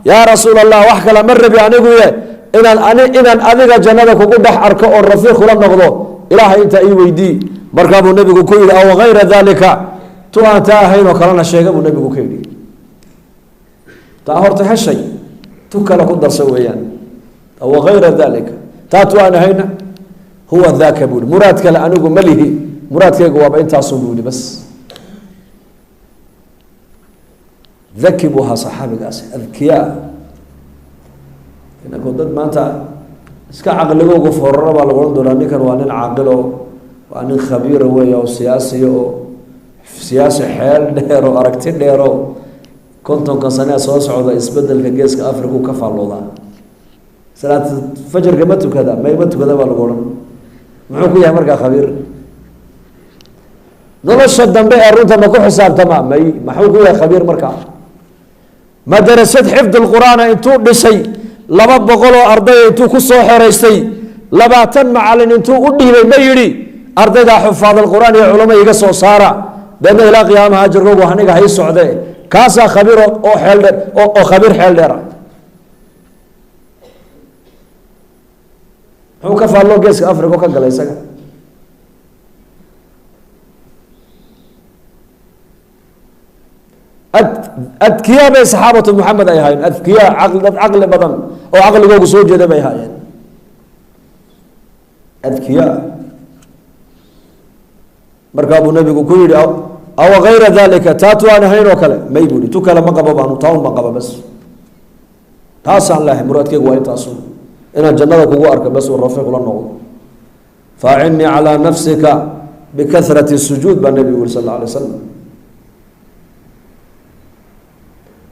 yaa Rasuul Allah. Wax kale ma rabi aniguye, inaan adiga jannada kugu dhex arko oo rafiiq kula noqdo Ilaahay intaa ii weydii." Markaa buu nebigu ku yihi, "Aw gayra dalika?" Tu aan taa ahayn oo kalena sheega, buu nebigu ka yidhi. Taa horta heshay, tu kale ku darsa weeyaan. Wagayra dalika, taatu aan ahayna, huwa daka buu yihi. Muraad kale anigu ma lihi, muraadkaygu waaba intaasun buu yihi bas. Daki buu ahaa saxaabigaasi, adkiyaa. Inankoo dad maanta iska caqligoogu foraro baa lagu odhan doonaa ninkan waa nin caaqilo, waa nin khabiira weey, oo siyaasiya, oo siyaasi xeel dheer oo aragti dheero, 50-ka sanee soo socda isbedelka Geeska Africa u ka faalloodaa. Salaad fajarka ma tukada, may ma tukada baa lagu odhan. Muxuu ku yahay markaa khabiir? Nolosha dambe ee runta ma ku xisaabtama? May. Maxuu ku yahay khabiir markaa? Madarasad xifd lqur'aana intuu dhisay, 200 oo arday intuu ku soo xereystay, 20 macalin intuu u dhiibay, ma yidhi ardaydaa xufaad alqur'aan iyo culamo iga soo saara, deedna ilaa qiyaamaha ajarkoogu aniga hay socde? Kaasaa khabiir oo xeel dheer, oo khabiir xeel dheera. Muxuu ka faalloo Geeska Africa oo ka galay isaga? Adkiyaa bay saxaabatu Muxamed ay ahaayeen, adkiyaa, caqli, dad caqli badan oo caqligoogu soo jeeda bay ahaayeen, adkiyaa. Markaa buu nabigu ku yihi: aw gayra dalika, taatu aan ahayn oo kale? May bu ihi, tu kale ma qabo baanu, taa un baan qaba bas, taasaan lehay, muraadkeygu waa intaasun, inaan jannada kugu arko bas, uu rafiiq la noqdo. Faacinnii calaa nafsika bikahrati sujuud baa nabigu yiri sal alla alay wasalam.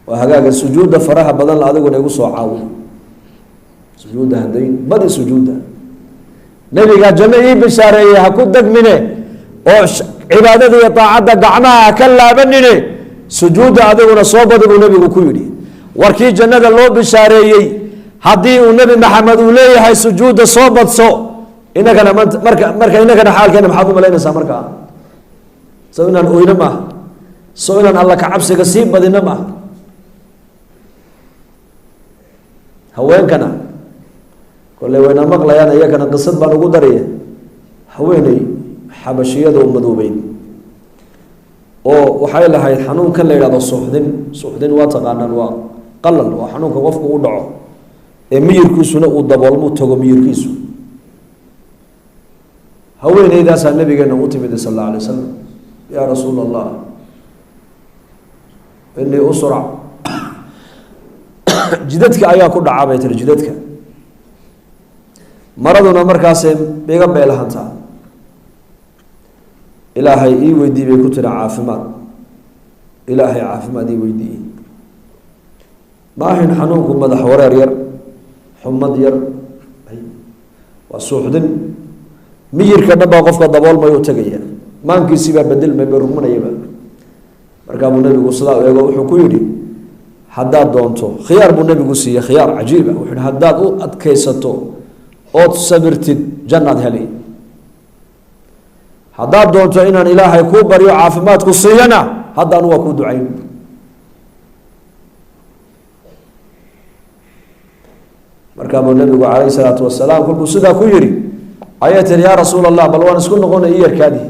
Waa hagaaga sujuudda faraha badan la adiguna igu soo caawi, sujuudda hadayn badi sujuudda. Nebigaa janno ii bishaareeyey, ha ku degmine oo cibaadada iyo daacadda gacmaha ha ka laabanine, sujuudda adiguna soo badi buu nebigu ku yidhi. Warkii jannada loo bishaareeyey haddii uu Nebi Maxamed uu leeyahay sujuudda soo badso, inagana manta marka inagana xaalkeena maxaad u malaynaysaa markaa? So inaan oyno maaha? So inaan Alla ka cabsiga sii badino maaha? Haweenkana kolley wayna maqlayaan, iyakana qisad baan ugu daraya. Haweeney xabashiyada madoobeyd oo waxay lahayd xanuunkan la yidhahdo suuxdin. Suuxdin waa taqaanaan, waa qalal, waa xanuunka qofku u dhaco ee miyirkiisuna uu daboolmuu tago miyirkiisu. Haweeneydaasaa nabigeena u timid sal alla alay wasalam: yaa rasuul Allah, inii usrac, jidadka ayaa ku dhacaa bay tiri, jidadka maraduna markaasay iga beelahantaa, Ilaahay ii weydii bay ku tiri caafimaad, Ilaahay caafimaad ii weydiiyey. Ma ahayn xanuunku madax wareer yar, xumad yar, waa suuxdin, miyirka dhan baa qofka daboolmayuu tegaya, maankiisii baa bedelmay, ba rugmanayaba. Markaa buu nabigu sidaa u eego, wuxuu ku yidhi: haddaad doonto khiyaar buu nabigu siiyey, khiyaar cajiiba. Wuxuu yihi: haddaad u adkaysato ood sabirtid jannaad heli, haddaad doonto inaan Ilaahay kuu baryo caafimaadku siiyana, hadda anu waa kuu ducayn. Markaa buu nabigu calayhi salaatu wasalaam kolkuu sidaa ku yihi, ayay tiri: yaa rasuul Allah, bal waan isku noqonay i yarkaadii.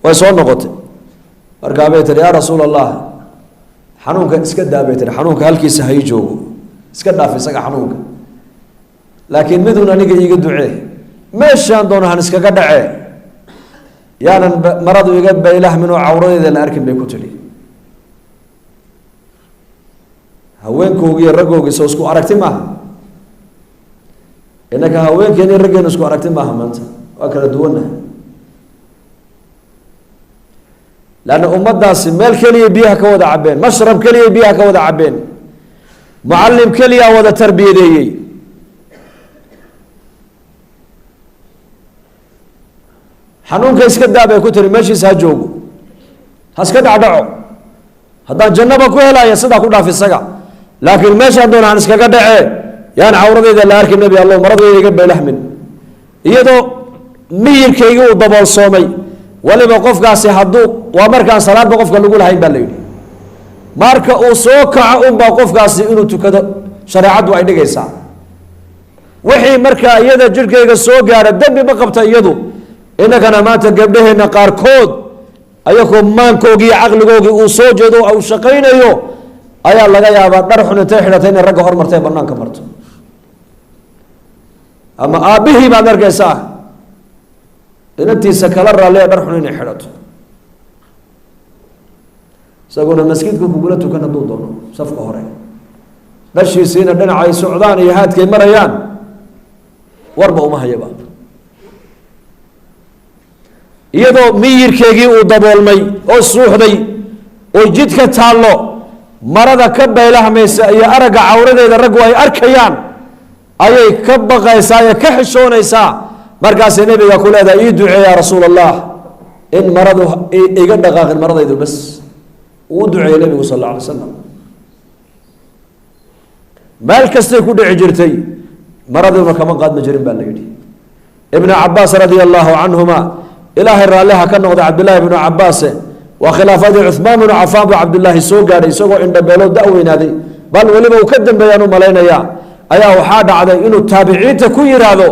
Way soo noqotay. Markaa bay tihi: yaa rasuul Allah, xanuunka iska daa bay tihi, xanuunka halkiisa hay joogo, iska dhaaf isaga xanuunka, laakiin midun aniga iiga ducee, meeshaan doono han iskaga dhacee, yaanan maradu iga baylahmin oo cawradeeda la arkin bay ku tidhi. Haweenkoogi iyo raggoogi soo isku aragti maaha. Innaka haweenkeeni raggeenu isku aragti maaha maanta, waa kala duwannahay, leanna ummaddaasi meel keliya biyaha ka wada cabeen, mashrab keliya biyaha ka wada cabeen, mucallim keliyaa wada tarbiyadeeyey. Xanuunka iska daa bay ku tiri, meeshiisa ha joogo, ha iska dhacdhaco, haddaan jannaba ku helaya sidaa ku dhaaf isaga, laakiin meeshaan doona han iskaga dhacee, yaan cawradeyda la arkin, nebi Allow, maradayda iga beelahmin, iyadoo miyirkaygi uu daboolsoomay. Waliba qofkaasi hadduu waa markaan salaadba qofka lagu lahayn baa la yidhi, marka uu soo kaco unbaa qofkaasi inuu tukado shareecaddu ay dhigaysaa. Wixii markaa iyada jidhkayga soo gaara dembi ma qabta iyadu. Innakana maanta gabdhaheenna qaarkood ayagoo maankoogii iyo caqligoogii uu soo jeedo uu shaqaynayo Ayaa laga yaabaa dhar xun intay xidhatay inay ragga hormartay banaanka marto. Ama aabbihii baad arkaysaa inantiisa kala raalliya dhar xun inay xidhato, isaguna maskiidku kugula tukan hadduu doono safka hore, dhashiisiina dhinacay socdaan iyo haadkay marayaan warba uma hayaba. Iyadoo miyirkeegii uu daboolmay oo suuxday oo jidka taallo, marada ka baylahmaysa iyo aragga cawradeeda raggu ay arkayaan ayay ka baqaysaa ee ka xishoonaysaa. Markaasay nabiga ku leedahay, ii ducee yaa rasuul allah in maradu iga dhaqaaqin maradaydu bas. Uu u duceeyey nabigu sal alla alay slam. Meel kastay ku dhici jirtay maraduna kama qaadma jirin baa la yidhi. Ibnu Cabaas radia allahu canhuma, ilaahay raalliha ka noqda Cabdillahi ibnu Cabaase, waa khilaafadii Cuhmaan binu Cafaan buu Cabdullaahi soo gaadhay isagoo indhabeelo da-weynaaday, bal weliba uu ka dambeeyaan u malaynayaa. Ayaa waxaa dhacday inuu taabiciinta ku yidhaahdo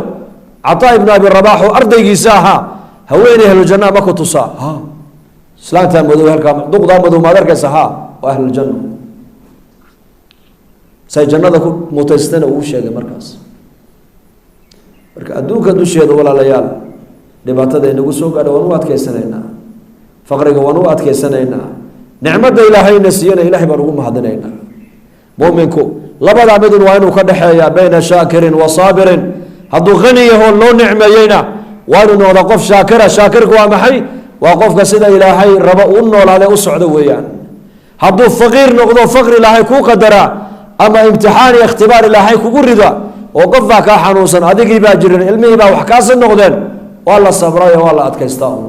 Cataa ibnu Abi Rabax oo ardaygiisa ahaa, haweeney ahlujanna ma ku tusaa? Ha, islaantaa madow halkaa, duqdaa madow maad arkaysa? Ha, waa ahluljanna. Say jannada ku mutaystana uu sheegay. Markaas marka adduunka dusheeda, walaalayaal, dhibaatada inagu soo gaadha waan u adkeysanaynaa, faqriga waan u adkeysanaynaa, nicmadda ilaahayna siiyana ilahay baan ugu mahadinaynaa. Muminku labadaa midun waa inuu ka dhexeeya, bayna shaakirin wa saabirin. Hadduu qani yahoo loo nicmeeyeyna waa inuu noqda qof shaakira. Shaakirku waa maxay? Waa qofka sida ilaahay rabo u noolaade u socdo weeyaan. Hadduu faqiir noqdo, faqri ilaahay kuu qadaraa ama imtixaan iyo ikhtibaar ilaahay kugu rida oo qof baa kaa xanuunsan, adigii baa jirin, ilmihii baa wax kaasi noqdeen, waa la sabrayo, waa la adkaystaa un.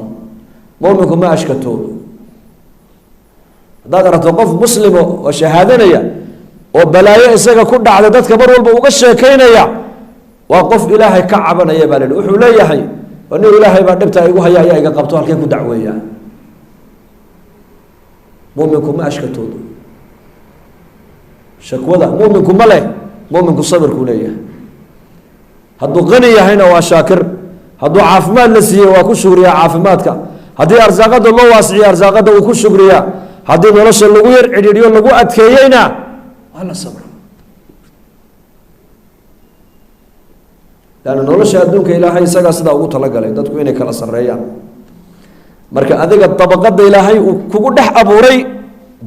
Muminku ma ashkatoodo. Haddaad aragto qof muslimo oo shahaadanaya oo balaayo isaga ku dhacday dadka mar walba uga sheekaynaya, waa qof ilaahay ka cabanaya baa la yihi. Wuxuu leeyahay, nin ilaahay baa dhibtaa igu haya ayaa iga qabto, halkeen ku dacweeyaa? Muminku ma ashkatoodo, shakwada muminku ma leh. Muminku sabirkuu leeyahay. Hadduu qani yahayna waa shaakir, hadduu caafimaad la siiyey waa ku shugriyaa caafimaadka, haddii arsaaqada loo waasiciyo arsaaqada wuu ku shugriyaa, haddii nolosha lagu yar cidhiidhiyo lagu adkeeyeyna waa la sabra. Leanna nolosha adduunka ilaahay isagaa sidaa ugu talagalay dadku inay kala sareeyaan. Marka adiga dabaqada ilaahay uu kugu dhex abuuray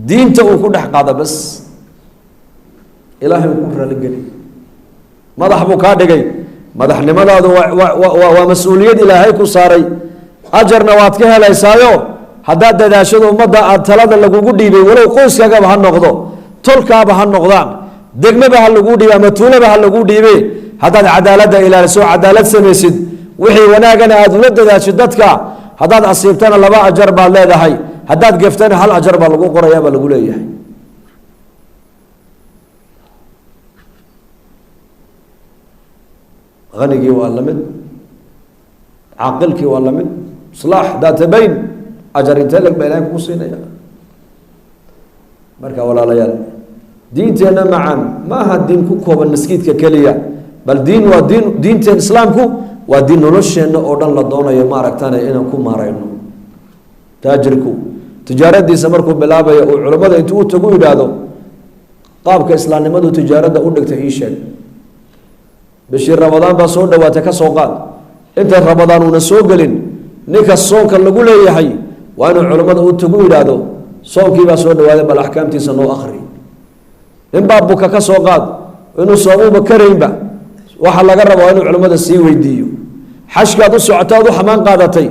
diinta uu ku dhex qaada bas, ilaahay uu ku raaligeli. Madax buu kaa dhigay, madaxnimadaadu waa mas-uuliyad ilaahay ku saaray, ajarna waad ka helaysaayo haddaad dadaashado ummadda aada talada lagugu dhiibay, walow qoyskaagaba ha noqdo, tolkaaba ha noqdaan, degmaba ha laguu dhiibay ama tuulaba ha laguu dhiibe, haddaad cadaaladda ilaaliso, cadaalad samaysid, wixii wanaagana aada ula dadaashid dadka, haddaad asiibtana 2 ajar baad leedahay, haddaad geftana 1 ajar baa lagu qorayaa baa lagu leeyahay. Hanigii waa lamid, caaqilkii waa lamid, islaax daata bayn ajar intee leg baa ilahay kugu siinaya. Marka walaalayaal, diinteenna macan ma aha diin ku kooban maskiidka keliya, bal diin waa diin. Diinteen islaamku waa diin nolosheenna oo dhan la doonayo maaragtane inaan ku maarayno. Taajirku tijaaradiisa markuu bilaabayo uu culimmada intuu u tagu yidhaahdo, qaabka islaamnimadu tijaaradda u dhigtay ii sheeg. Bishii Ramadaan baa soo dhawaatay, ka soo qaad, inta Ramadaan uuna soo gelin ninka soonka lagu leeyahay waa inuu culimmada u tagu yidhaahdo, soonkii baa soo dhawaaday, bal axkaamtiisa noo akri. Ninbaa buka, ka soo qaad, inuu soomuuba karaynba, waxa laga raba waa inuu culimmada sii weydiiyo. Xashkaad u socoto aad u xamaan qaadatay,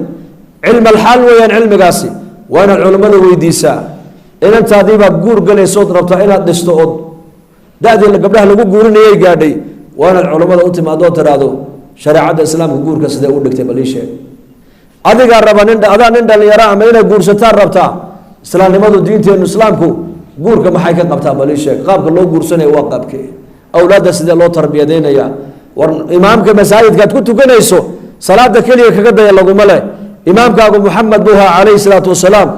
cilm alxaal weeyaan cilmigaasi, waa inaad culimmada weydiisaa. Inantaadiibaad guur galaysood rabtaa inaad dhisto ood da-dii gabdhaha lagu guurinayay gaadhay, waa inaad culammada u timaado oo tiraahdo, shareecadda islaamka guurka sidee u dhigtay bal ii sheeg. Adigaa raba nin, adaa nin dhalinyaro ama inaad guursataan rabtaa, islaamnimadu diinteennu islaamku guurka maxay ka qabtaa bal ii sheeg. Qaabka loo guursanaya waa qaabkee? Awlaadda sidee loo tarbiyadaynaya? War imaamka masaajidkaad ku tukanayso salaada keliya kaga daya laguma leh. Imaamkaagu Muxamed buu ahaa calayhi salaatu wasalaam.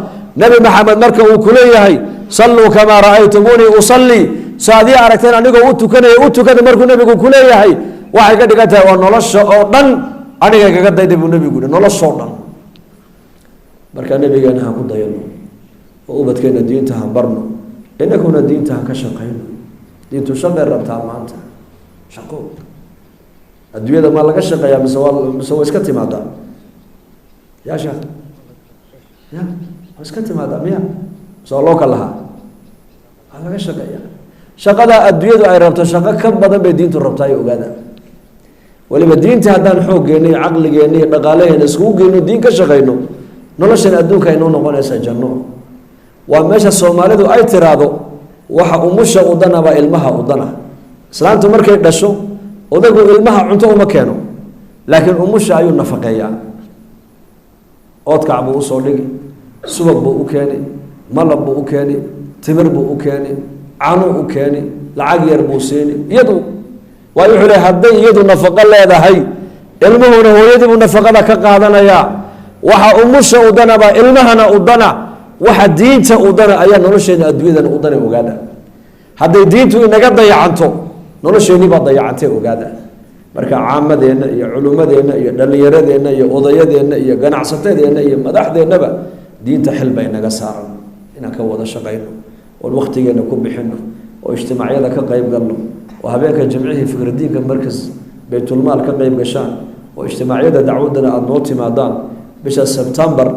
Nebi Maxamed marka uu kuleeyahay, salluu kamaa ra'aytumuunii usallii, so adii aragteen anigoo u tukanaya u tukada, markuu nebigu kuleeyahay waxay ka dhigan tahay waa nolosha oo dhan aniga kaga dayda buu nebigu yihi, noloshoo dhan. Marka nabigeena ha ku dayano oo ubadkeena diinta han barno. Inakuna diinta ha ka shaqayno. Diintu shaqay rabtaa maanta, shaqo. Adduunyada maa laga shaqeeyaa mise waa mise waa iska timaadaa? Ya sheekh, ya waa iska timaadaa miya mise waa loo kala lahaa? Waa laga shaqeeyaa. Shaqada adduunyadu ay rabto shaqo ka badan bay diintu rabtaa iyo ogaada. Weliba diinta haddaan xooggeena iyo caqligeenna iyo dhaqaalaheena iskugu geyno, diin ka shaqayno, noloshan adduunka aynoo noqonaysaa janno. Waa meesha Soomaalidu ay tiraahdo waxa umusha udana baa ilmaha udana. Islaantu markay dhasho, odagu ilmaha cunto uma keeno, laakiin umusha ayuu nafaqeeyaa. Oodkac buu usoo dhigi, subag buu u keeni, malab buu u keeni, timir buu u keeni, canuu u keeni, lacag yar buu siini. Iyadu waayo wuxuu leey hadday iyadu nafaqo leedahay, ilmuhuna hooyadii buu nafaqada ka qaadanayaa. Waxa umusha udana baa ilmahana udana. Waxa diinta udana ayaa nolosheena adduunyadana udana, ogaada. Hadday diintu inaga dayacanto, nolosheenii baa dayacantay, ogaada. Marka caamadeenna iyo culummadeenna iyo dhallinyaradeenna iyo odayadeenna iyo ganacsatadeenna iyo madaxdeennaba diinta xil bay naga saaran inaan ka wada shaqayno, oon waktigeena ku bixino, oo ijtimaacyada ka qayb galno, oo habeenka jimcihii fikradiinka markas baytulmaal ka qayb gashaan, oo ijtimaacyada dacwadana aada noo timaadaan. Bisha Sebtembar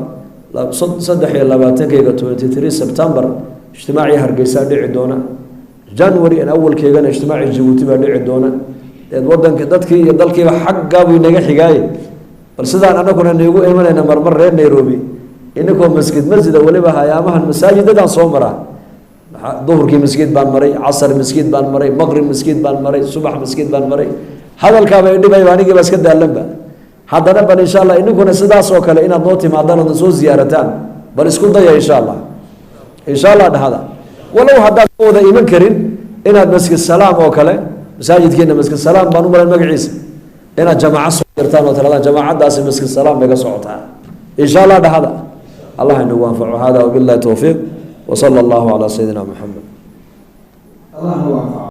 23-keyga, 23 September, ijtimaacii Hargeysaa dhici doona. January in awalkeygana ijtimaacii Jabuuti baa dhici doona. Deed wadanka dadkii iyo dalkiiba xaggaabuu inaga xigaaye, bal sidaan anaguna niigu imanayna marmar reer Nairobi, ininkoo masjid masjida weliba hayaamahan masaajidadaan soo maraa. Duhurkii masjid baan maray, casar masjid baan maray, maqrib masjid baan maray, subax masjid baan maray. Hadalkaaba idhibayba, anigiiba iska daalanba. Haddana bal insha Allah ininkuna sidaas oo kale inaad noo timaadaan oodna soo ziyaarataan bal isku daya, insha Allah. Insha Allah dhahada. Walow haddaad wada iman karin, inaad Masjid Salaam oo kale, masaajidkeena Masjid Salaam baan u malan magaciisa, inaad jamaaco soo dirtaan oo tiradaan jamaacadaasi Masjid Salaam bay ka socotaa. Insha Allah dhahada. Allah inagu anfaco. Hada wabillahi towfiiq, wsala allahu calaa sayidina Muxamed. Allah anfaco.